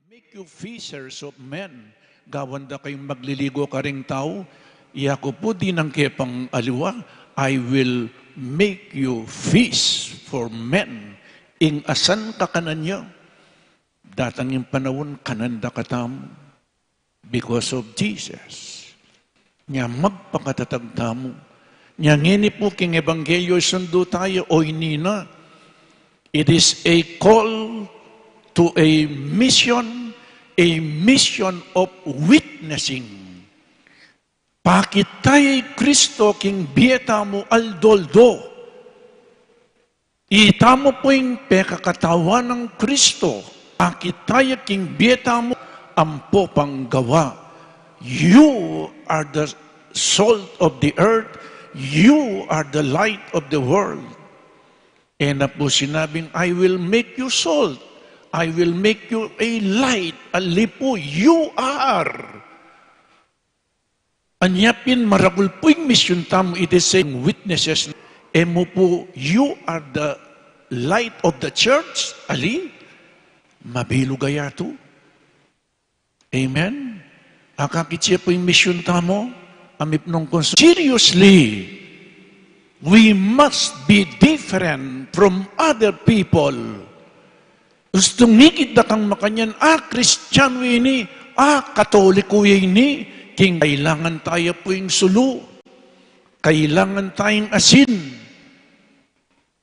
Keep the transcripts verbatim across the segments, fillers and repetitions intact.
Make you fishers of men. Gawan da kayung magliligo karing tau. Yaku pu dinang kepang aliwa, I will make you fish for men. Ing asan kakanan ya. Datang ing panaun, kanan da katamu. Because of Jesus. Nya magpakatatag tamu. Nya ngeni pu king ebanghelyo isundu taya, o ini na. It is a call to a mission, a mission of witnessing. Pakit taya i Kristo king bie tamu aldo-aldo. Itamu pu ing pekakatawan nang Kristo, pakit taya king bie tamu ampo pang gawa. You are the salt of the earth, you are the light of the world. E na pu sinabing, "I will make you salt, I will make you a light," ali pu, you are. Anya pin maragul pu ing misyun tamu, it is saying witnesses. E mu pu, you are the light of the church, ali, mabilug a yatu. Amen? Akakit ya pu ing misyun tamu, amipnung konsu-, seriously, we must be different from other people. Ustung ikit da kang makanyan, a Kristiyanu ini, a Katoliku ini, king kailangan taya pu ing sulu. Kailangan tayang asin.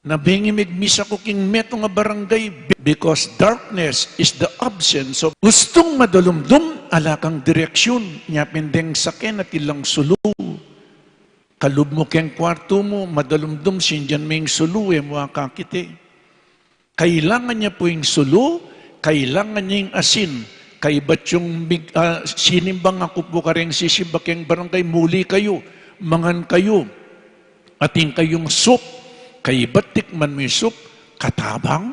Na bengi migmisa ku king metung a barangay, because darkness is the absence of, ustung madalumdum, ala kang direksyun, nya pin deng sake na tilang sulu. Kalub mu keng kwartu mu, madalumdum, sindian me ing sulu, e mu akakit e. Kailangan ya pu ing sulu, kailangan ya ing asin. Kaibat yung mig-, ah, sinimbang aku pu kareng sisimba keng barangay, muli kayu, mangan kayu. Atin kayung soup, kaibat tikman mu ing soup, katabang.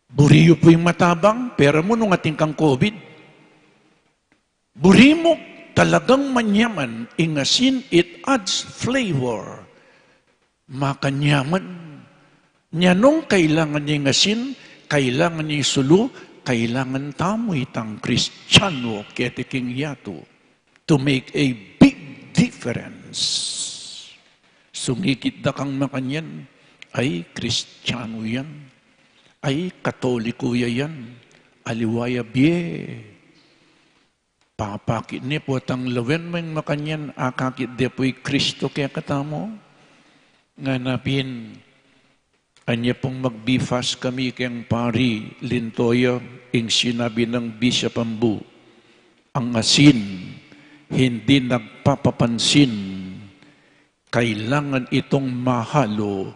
Buri yu pu ing matabang, pera mu nung atin kang COVID. Buri mu talagang manyaman, ing asin, it adds flavor. Makanyaman. Nya nung kailangan ya ing asin, kailangan ya ing sulu, kailangan tamu itang Kristiyanu keti king yatu to make a big difference. Sungikit da kang makanyan, ay Kristiyanu yan, ay Katoliku ya yan, aliwa ya bie. Papakit ne, potang lawen me ing makanyan, akakit de pu i Kristo kekatamu. Ngana pin, anya pung magbi-fast kami keng pari, linto ya ing sinabi nang Bishop Ambu, ang asin hindi nagpapapansin, kailangan itong mahalo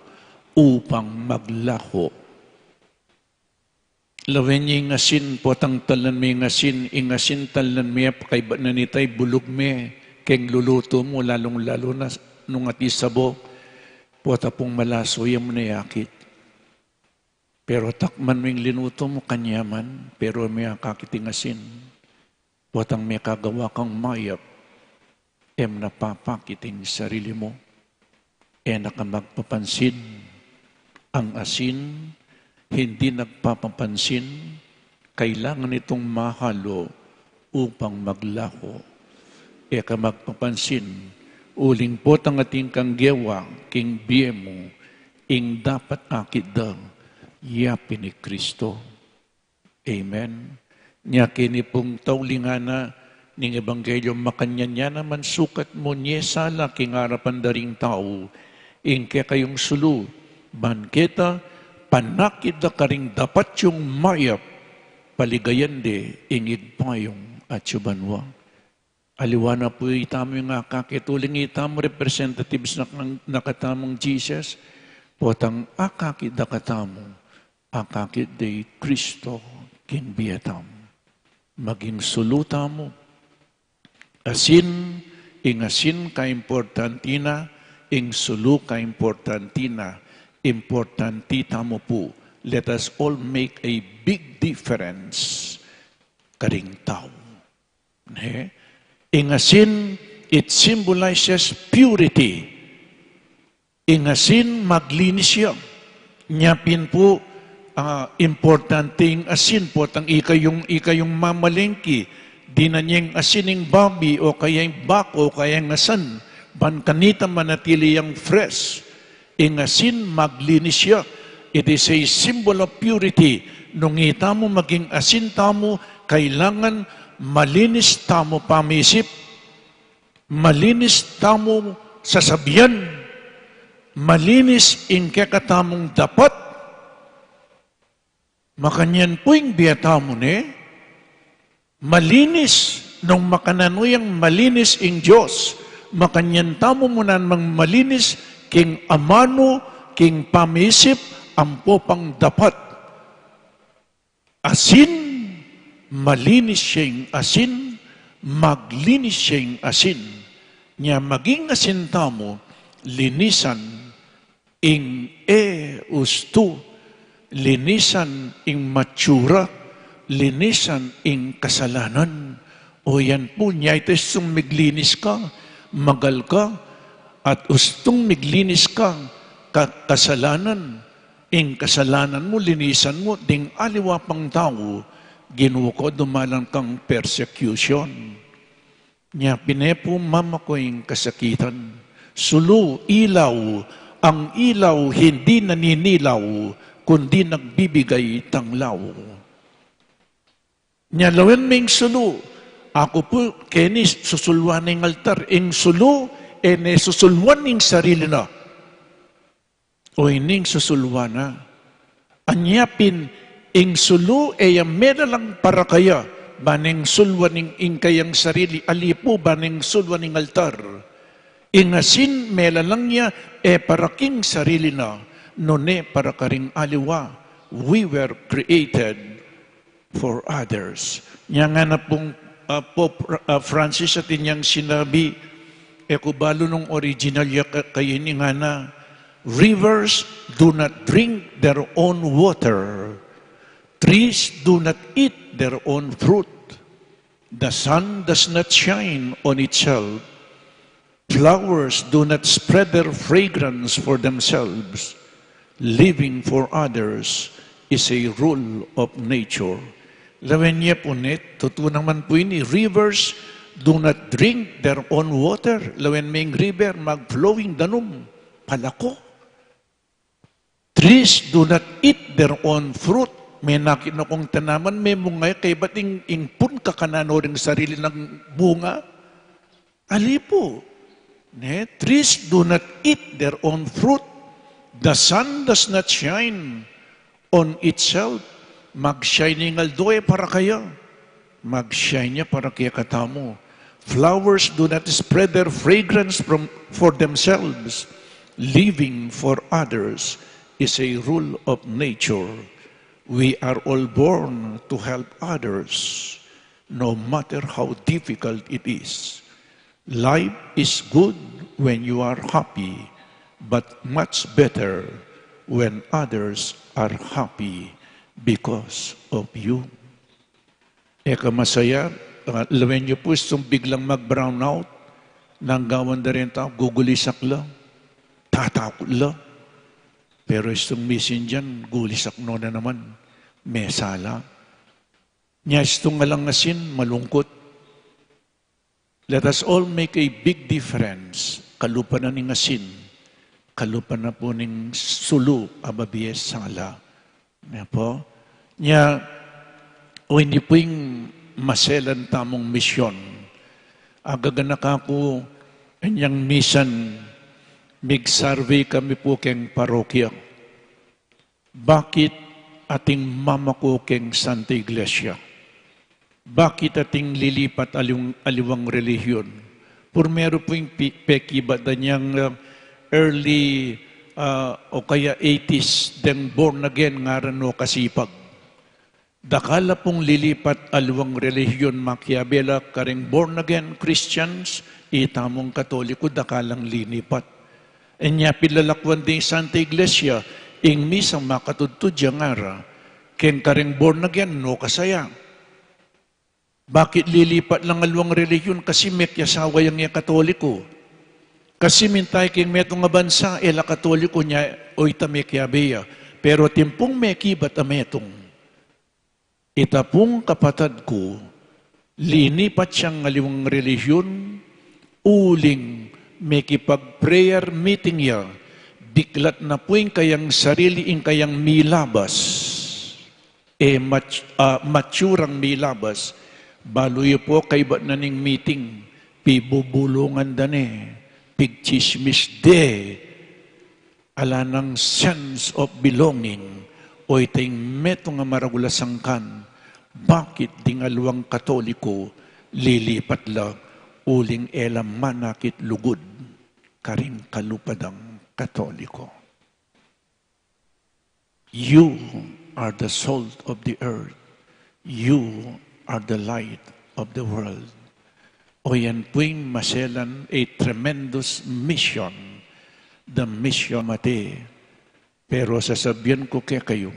upang maglaho. Lawen ye ing asin, potang talan me ing asin, ing asin talan me, pakaibat na nita, ibulug me keng lulutu mu, lalung-lalu na nung atin sabo, pota pung malaso ya mu ne akit. Pero takman me ing linutu mu, kanyaman, pero e me akakit ing asin. Potang mekagawa kang mayap, e mu na papakit ing sarili mu. E na ka magpapansin. Ang asin, hindi nagpapapansin, kailangan itong mahalo upang maglaho. E ka magpapansin, uling potang atin kang gewa king bie mu, ing dapat akit da, ya pin i Kristo. Amen. Nya keni pung tauling ngana ning ebanghelyo, makanyan ya naman sukat mu ne sala king arapan da ring tau ing kekayung sulu, ban keta panakit da karing dapat yung mayap, paligayan de ing Ibpa yung atsu banua. Aliwa na pu itamu ing akakit uling itamu representatives na, na katamung Jesus, potang akakit da katamu, akakit de i Kristo king bie tamu. Maging sulu tamu. Asin, ing asin kaimportante na, ing sulu kaimportante na, importante tamu pu. Let us all make a big difference karing tau. Ne? Ing asin, it symbolizes purity. Ing asin, maglinis ya. Nya pin pu, Ah, importante ing asin, potang ikayung, ikayung mamalengke, dinan ye ing asin ing babi, o kaya ing bako, o kaya ing asan, ban kanita manatili yang fresh. Ing asin, maglinis ya. It is a symbol of purity. Nung itamu maging asin tamu, kailangan malinis tamu pamisip, malinis tamu sasabian, malinis ing kekatamung dapat, makanyan pu ing bie tamu, ne? Malinis, nung makananu yang malinis ing Dios, makanyan tamu mu namang malinis king amanu, king pamisip, ampo pang dapat. Asin, malinis ya ing asin, maglinis ya ing asin. Nya maging asin tamu, linisan ing e ustu, linisan ing matsura, linisan ing kasalanan. O yan pu, nya ita istung miglinis ka, magal ka, at ustung miglinis ka, ka-, kasalanan. Ing kasalanan mu, linisan mu, ding aliwa pang tau, Ginu ko, dumalan kang persecution. Nya pin e pu mamaku ing kasakitan. Sulu, ilaw, ang ilaw hindi naninilaw, kundi nagbibigay tanglaw. Nya lawen me ing sulu, aku pu keni susulwan ing altar, ing sulu, e ne susulwan ing sarili na. O ining susulwan na. Anya pin, ing sulu e ya melalang para kaya, ba neng sulwan ing, ing kayang sarili, ali pu ba neng sulwan ing altar. Ing asin melalang ya e para king sarili na, nune para karing aliwa. We were created for others. Nya ngana pung, ah, Pope, ah, Francis atin yang sinabi, e ku balu nung original ya ka-, kaya ini ngana, "Rivers do not drink their own water. Trees do not eat their own fruit. The sun does not shine on itself. Flowers do not spread their fragrance for themselves. Living for others is a rule of nature." Lawen ye pu ne, tutu naman pu ini, rivers do not drink their own water. Lawen me ing river, mag-flowing danum, palako. Trees do not eat their own fruit. Menakit na kung tanaman, memunga ya, kaybat ing, ing pun kakanan no ring sarili nang bunga. Ali pu. Ne? Trees do not eat their own fruit. The sun does not shine on itself. Mag-shine ing aldo e para kaya. Mag-shine ya para kekatamu. Flowers do not spread their fragrance from, for themselves. Living for others is a rule of nature. We are all born to help others, no matter how difficult it is. Life is good when you are happy, but much better when others are happy because of you. E ka masaya, ah, lawen yu pu istung biglang mag-brownout, nanu ing gawan da ring tau, gugulisak la, tatakut la. Pero istung misan dian, gulisak no na naman, mesala. Nya istung alang asin, malungkut. Let us all make a big difference. Kalupa na ning asin, kalupa na pu ning sulu a babie sala. Nya pu, nya, o ini pu ing maselan tamung misyon. Agaganaka ku, inyang misan, mig-survey kami pu keng parokya. Bakit ating mamaku keng Santa Iglesia? Bakit ating lilipat aliwang, aliwang relihiyon? Purmeru pu ing pi-, pekibat da niang, uh, early, uh, o kaya eighties, deng born again ngaran no kasipag. Dakal a pung lilipat aliwang relihiyon makiabe la karing born again Christians, itamung Katoliko dakal lang linipat. Inya pin lalakwan ding Santa Iglesia, ing misa makatudtud ya ngara, keng karing born again, no kasaya. Bakit lilipat lang aliwang relihiyon? Kasi mekiasawa yang e Katoliko. Kasi minta ya keng metung a bansa, e la Katoliko, nya oy ta mekiabe ya. Pero atin pung mekibat a metung, ita pung kapatad ku, linipat yang aliwang relihiyon, uling mekipag-prayer meeting ya, biklat na pu ing kayang sarili, ing kayang milabas. E mat-, ah, mature yang milabas. Balu yu pu, kaybat na ning meeting, pibubulungan da ne, pigtsismis de, ala nang sense of belonging. O ita ing metung a maragul a sangkan, bakit ding aliwang Katoliko lilipat la uling e la manakit lugud karing kalupa dang Katoliko? You are the salt of the earth. You are the light of the world. O yan pu ing maselan, a tremendous mission. The mission mate. Pero sasabian ku kekayu,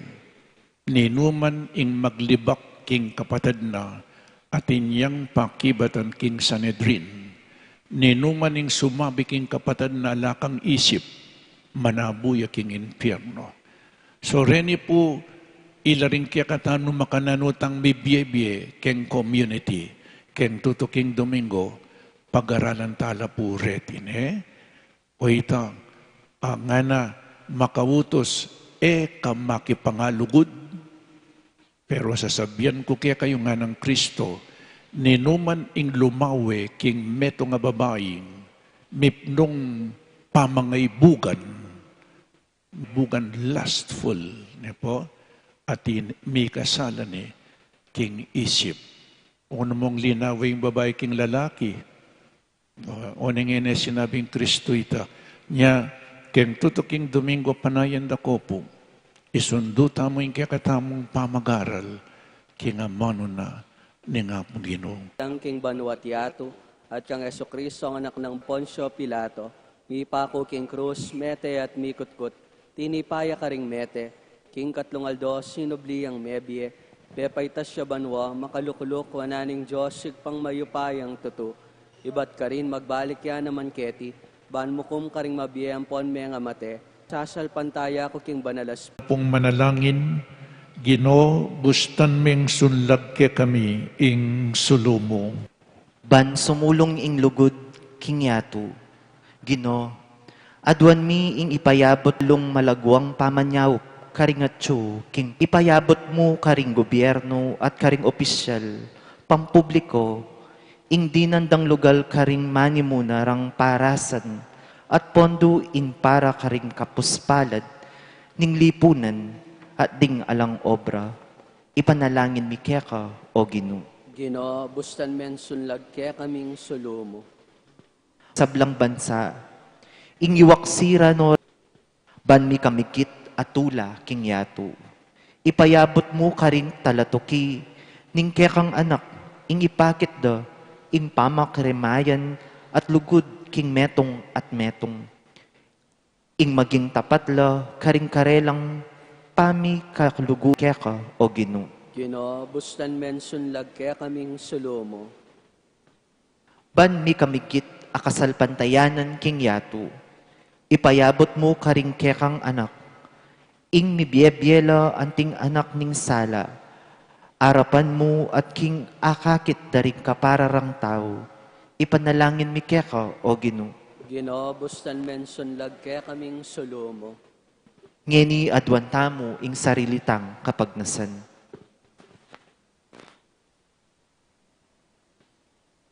ninuman ing maglibak king kapatad na, atin yang pakibatan king Sanedrin. Ninuman ing sumabi king kapatad na ala kang isip, manabu ya king impyerno. So, reni pu, ila ring kekatanu makananu tang mibie-bie keng community, keng tutuking Domingo, pagaralan tala pu reti, ne? O ita, a, ngana, makautus, e ka makipangalugud. Pero sasabian ku kekayu, nganang Kristo, ninuman ing lumawe king metung a babaing mipnung pamangaibugan, bugan lustful, ne pu, atin mikasala ne king isip. O, nu mung linawe ing babai king lalaki, o, o, ngeni sinabing Kristo ita. Nya, keng tutuking Domingo panayan da ko pu, isundu tamu ing kekatamung pamagaral king amanu na ning Apung Ginu. Yang king banua't yatu, at kang Jesucristo, ang anak nang Poncio Pilato, mipaku king krus, mete at mikutkut, tinipa ya karing mete, king katlung aldo sinubli yang mebie, pepaitas ya banua, makalukluk wanan ning Dios Ibpang mayupayang tutu, ibat karin magbalik ya naman keti, ban mukum karing mabie ampon mengamate. Sasalpantaya ku king banal a Espiritu. Pung manalangin, Ginu, bustan meng sunlag kekami ing sulu mu. Ban sumulung ing lugud king yatu. Ginu, aduan mi ing ipayabut lung malaguang pamanyaup karing atyu king ipayabut mu karing gubiernu at karing opisyal pampubliko, ing dinan dang lugal karing manimuna rang parasan at pondu ing para karing kapuspalad ning lipunan at ding alang obra. Ipanalangin mi keka, O Ginu. Ginu, bustan meng sunlag kekaming sulu mu. Sablang bansa, ing iwaksi ra no, ban mikamigit a tula king yatu. Ipayabut mu karing talatuki ning kekang anak, ing ipakit da ing pamakiremayan at lugud king metung at metung. Ing maging tapat la karing karelang pamikalugud keka, O Ginu. Ginu, bustan meng sunlag kekaming sulu mu. Ban mikamigit a kasalpantayanan king yatu, ipayabut mu karing kekang anak, ing mibie-bie la anting anak ning sala, arapan mu at king akakit da ring kapara rang tau, ipanalangin mi keka, O Ginu. Ginu, bustan meng sunlag kekaming sulu mu. Ngeni aduan tamu ing sarili tang kapagnasan.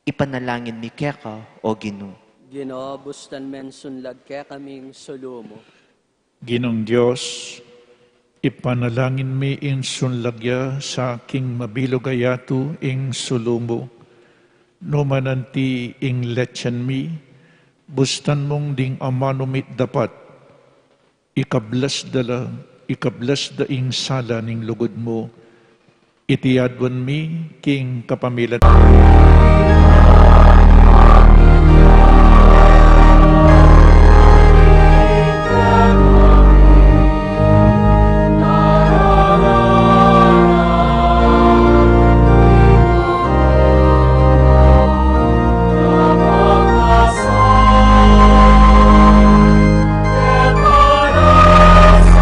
Ipanalangin mi keka, O Ginu. Ginu, bustan meng sunlag kekaming sulu mu. Ginung Dios, ipanalangin mi ing sunlag ya sa king mabilug a yatu ing sulu mu. Nu man anti ing letsen mi, bustan mung ding amanu mi't dapat, ikablas da la, ikablas da ing sala ning lugud mu. Iti aduan mi king kapamilatan